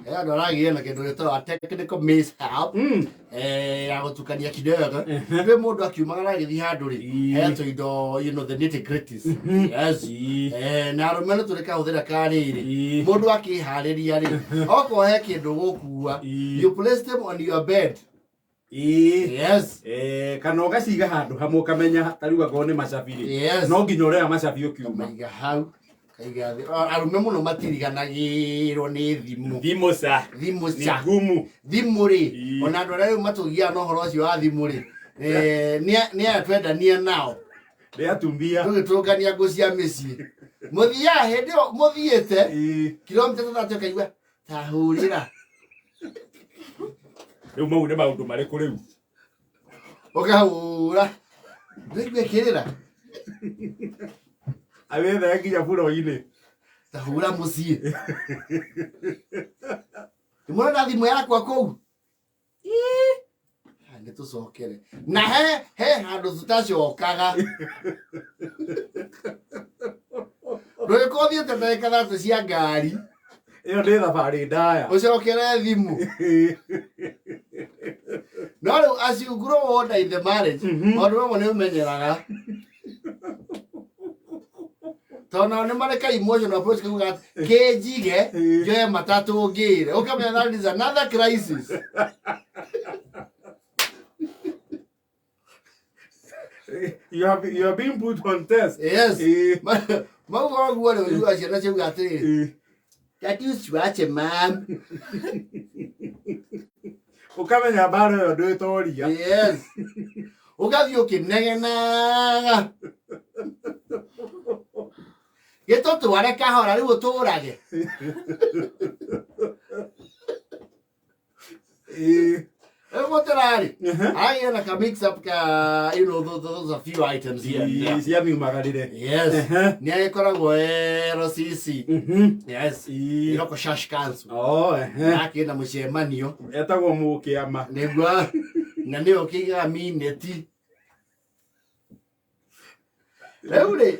He andũ aragĩire na kĩndũ gĩtagwo technical mishap ya gũtukania kidogo. Kwĩ mũndũ akiumagara agĩthiĩ handũ rĩ, he tũindo, the nitty gritties. Yes. Na arũme nĩ tũrĩ kahũthĩra ka rĩrĩ. Mũndũ akĩharĩria rĩ, okorwo he kĩndũ gũkua, you place them on your bed. Yes. Kana ũgaciga handũ hamwe ũkamenya ta rĩu angorwo nĩ macabi rĩ, no nginya ũrĩoya macabi ũkiuma. Maiga hau kaiga thĩ. Arũme mũno matiriganagĩrwo nĩ thimũ. Thimũ ca. Thimũ Nĩ ca. ngumu. Thimũ rĩ, ona andũ arĩa rĩu matũgiaga na ũhoro ũcio wa thimũ rĩ, nĩ aya twendania nao. Nĩ atumia. Tũgĩtũngania ngũ cia mĩciĩ. Mũthiaga hĩndĩ ĩyo mũthiĩte kilomita 3 ũkaigua ta hũrĩra. Rĩu mau nĩ maũndũ marĩkũ rĩu? Ũkahũra. Ndũigua ĩkĩrĩra. Awethaga nginya buro-inĩ. Ta hũra mũciĩ. Nĩmũrona thimũ yakwa kũu? Ii. Nĩ tũcokere. Na he handũ tũtacokaga. Ndũgĩkorwo ũthiĩte ndagĩka 30 cia ngari. Ĩyo nĩ thabarĩ ndaya. Ũcokere thimũ. No rĩu as you grow older in the marriage, maũndũ mamwe nĩ ũmenyeraga. Tondũ nao nĩ marĩ ka emotional approach kauga atĩ, kĩnjige njoe matatũ ngĩre. Ũkamenya that is another crisis. You have been put on test. Yes. Mauga ũguo rĩ, ũiguaga ciana ciauga atĩrĩrĩ, Daddy usiwache mam. Ũkamenya mbara ĩyo ndwĩtoria. Yes. Ũgathiĩ ũkĩnegenaga. Gĩtũtware kahora rĩu ũtũrage. Rĩu mũtĩrarĩ aragĩa na ka mix up ka those a few items here and there. Ciamiumagarire. Yes. Nĩ agĩkoragwo RCC. Yes. Iroko Shash Council. Oh, ehe. Akĩ na mũcemanio. Etagwo mũkĩama. Nĩguo na nĩwe ũkĩigaga mineti. Rĩu rĩ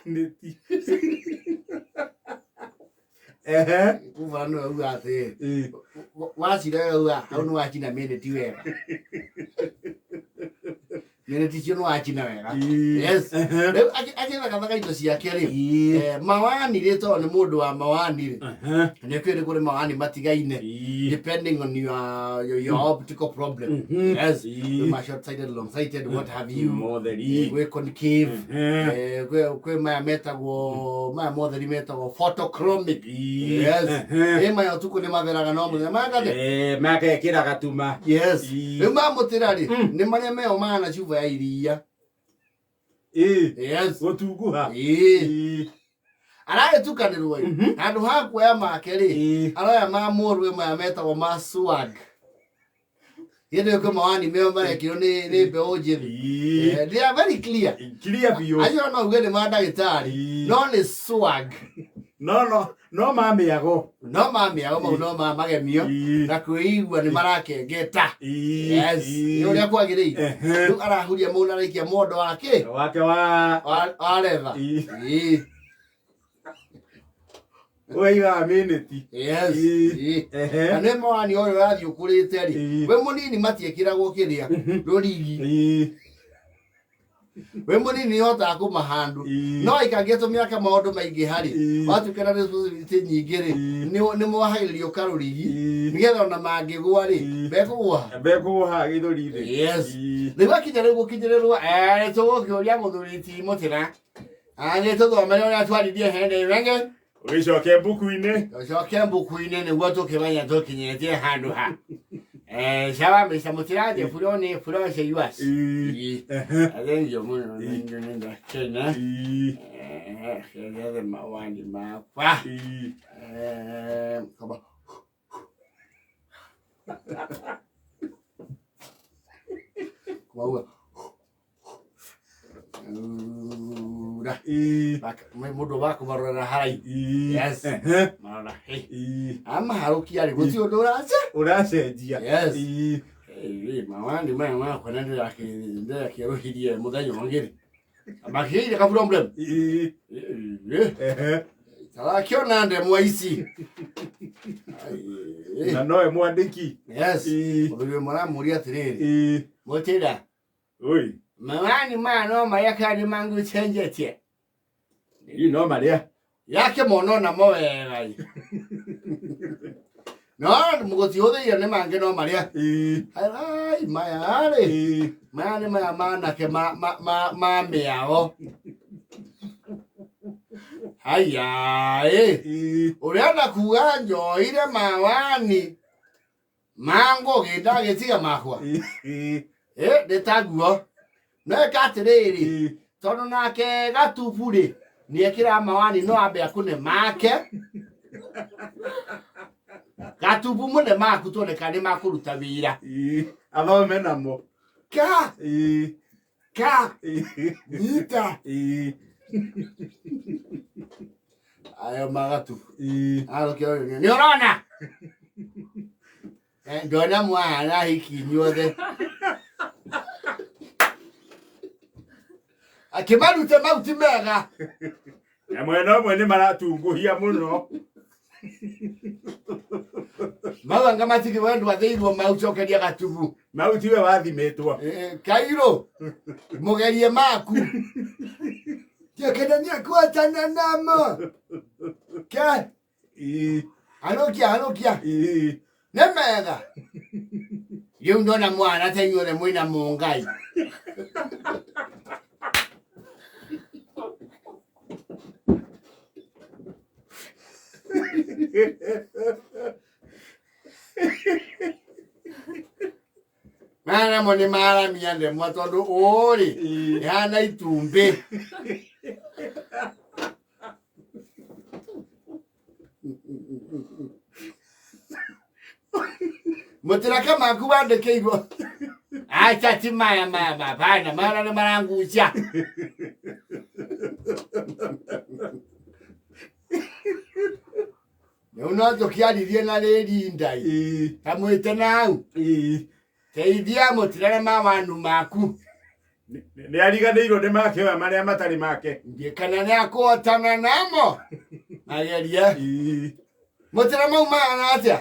Nĩti. Ehe. Kuba nĩwe uga atĩrĩ wacira we uga hau nĩ wacina mineti wega. Mineti icio nĩ wacina wega. Yes. Rĩu agĩthagathaka indo ciake rĩ, mawani rĩ, tondũ nĩ mũndũ wa mawani rĩ, nĩ kũrĩ kũrĩ mawani matigaine depending on your optical problem. Yes. Kwĩ ma short sighted, long sighted, what have you. Motheri. Gwĩ concave. Kwĩ maya metagwo maya motheri metagwo photochromic. Yes. Ĩ maya ũtukũ nĩ matheraga no mũthenya mangate. Magekĩra gatuma. Yes. Rĩu mamũtĩra rĩ, nĩ marĩa meo mahana cuba ya iria. Yes. Gũtunguha. Ĩĩ. Aragĩtukanĩrwo ĩ, handũ ha kuoya make rĩ, aroya ma mũrwe maya metagwo ma swag. Gĩndĩ kwĩ mawani meo marekirwo nĩ mbeũ njĩthĩ. They are very clear. Clear biũ. Acio no uge nĩ ma ndagĩtarĩ, no nĩ swag. No no no ma mĩago. No ma mĩago mau, no ma magemio na kwĩigua nĩ marakengeta. Yes. Nĩ ũrĩa kwagĩrĩire. Rĩu arahuria mũndũ araikia mondo wake Wake wa wa retha. Waigaga minĩti. Yes. Na nĩ mawani ũyũ ũrathiĩ ũkũrĩte rĩ, wĩ mũnini matiĩkĩragwo kĩrĩa rũrigi. Wĩ mũnini nĩũhotaga kũmahandũ, no aikangĩte tũmĩaka maũndũ maingĩ harĩ watuĩka na responsibility nyingĩ rĩ, nĩ mwahagĩrĩrio karũrigi nĩgetha ona mangĩgũa rĩ, mekũgũa Bekũgũa gĩthũri-inĩ. Yes. Rĩu akinya rĩu gũkinyĩrĩrwo, tũgũkĩũria mũthuri ti mũtĩra nĩ tũthomere ũrĩa twaririe hĩndĩ ĩmwe. Ũgĩcoke mbuku-inĩ. Tũcoke mbuku-inĩ nĩguo tũkĩmenya tũkinyĩtie handũ ha. Sawa Mr. Mũtĩra, the floor nĩ floor is yours. Thengiũ mũno, nĩ ndakena. Kĩgethe mawani makwa. Kaba. Kwauga. Ura. Mũndũ wa kũmarorera haraihu. Yes. Marora. Amaharũkia rĩ, gũtirĩ ũndũ ũrace. Ũracenjia. Yes. Mawani maya makwa na ndĩrakĩerũhirie mũthenya ũngĩ rĩ. Makĩire ka problem. Tarakĩona ndemwa ici. Na nowe mwandĩki. Yes. Ĩĩ. Mũthuri ũmwe aramũria atĩrĩrĩ, Ĩĩ. mũtĩra, Oi. mawani maya no marĩa kana nĩ mangĩ ũcenjetie? Ĩĩ no marĩa. Yake mono namo wega ĩ. No mũgũtihũthĩire nĩ mangĩ no marĩa. Ĩĩ. Ai maya rĩ. Ĩĩ. Maya nĩ maya manake ma ma ma ma mĩao. Haya ĩ. Ĩĩ. Ũrenda kuga njoire mawani mangũgĩ ndagĩtiga makwa. Ĩĩ. Ĩ nĩ taguo. No ĩka atĩrĩrĩ, Ĩĩ. tondũ nake gatubu rĩ nĩekĩraga mawani no ambe akune make gatubu mũne maku tuone kana nĩ makũruta wĩra. Ĩĩ. Athome namo. Ka Ĩĩ. ka Ĩĩ. nyita Ĩĩ. ayo magatubu. Ĩĩ. Arũkia nĩ ũrona. Ndona mwana hiki inyuothe. Akĩmarute mau ti mega. Na mwena ũmwe nĩ maratungũhia mũno. Mau anga matirĩ we ndwathĩirwo mau cokeria gatubu. Mau tiwe wathimĩtwo. Kairũ mũgerie maku. Tiekena nĩakuatana namo. Ke Ĩĩ. hanũkia hanũkia. Ĩĩ. Nĩ mega. Rĩu ndona mwana ta inyuothe mwĩna mũngai. Maya namo nĩ maramia ndemwa tondũ ũũ-rĩ Ĩĩ. ĩhana itumbĩ. Mũtiraka maku wandĩkĩirwo acha ti maya maya mapana maya nĩ marangucia. Rĩu no tũkĩaririe na rĩrinda ĩ Ĩĩ. kamwĩte na hau Ĩĩ. teithia mũtirare mawanu maku Nĩ ariganĩirwo nĩ make oya marĩa matarĩ make. ndiĩ kana nĩ akũhotana namo magerie Ĩĩ. mũtĩra mau mahana atĩa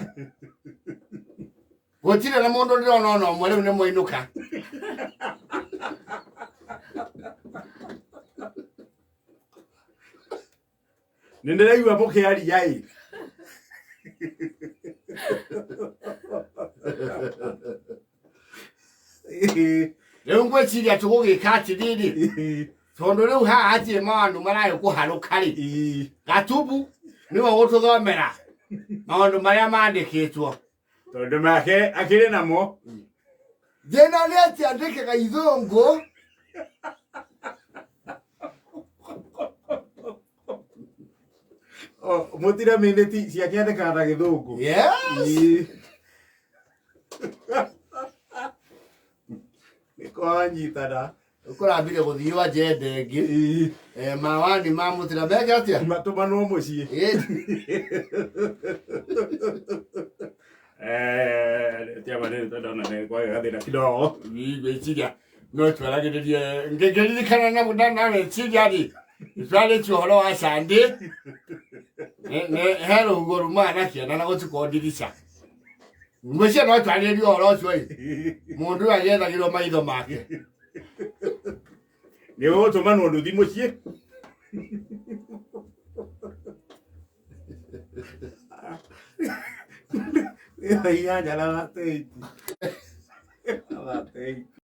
gũtirĩ na mũndũ ndĩrona ona ũmwe rĩu nĩ mwainũka. Nĩ ndĩraigua mũkĩaria ĩ. Ĩĩ. Rĩu ngwĩciria tũgũgĩka atĩrĩrĩ, Ĩĩ. tondũ rĩu haha hatirĩ maũndũ marayũ kũharũka rĩ, Ĩĩ. gatubu nĩwe ũgũtũthomera maũndũ marĩa mandĩkĩtwo. Tondũ make akĩrĩ namo. Thĩna nĩ atĩ andĩkaga ithũngũ. Mũtira minĩti ciake andĩkaga na gĩthũngũ. Yes. Ĩĩ. Nĩ kwanyitana. Ũkũrambire gũthiĩ wa njenda ĩngĩ. Ĩĩ. Mawani ma mũtira meke atĩa? Matũmanwo mũciĩ. Ĩ. Tiama nĩ ndona nĩ kwagĩa gathĩna kidogo. Ngwĩciria no twaragĩrĩrie ngĩririkana na meciria rĩ twarĩtie ũhoro wa candĩ he rũhuho rumaga na kĩanda na gũtikorwo ndirica. Ngwĩciria no twarĩrĩrie ũhoro ũcio ĩ mũndũ ũyũ agĩethagĩrwo maitho make. Nĩ ũgũtũmanwo nduthi mũciĩ. Inyanya na 8. 8.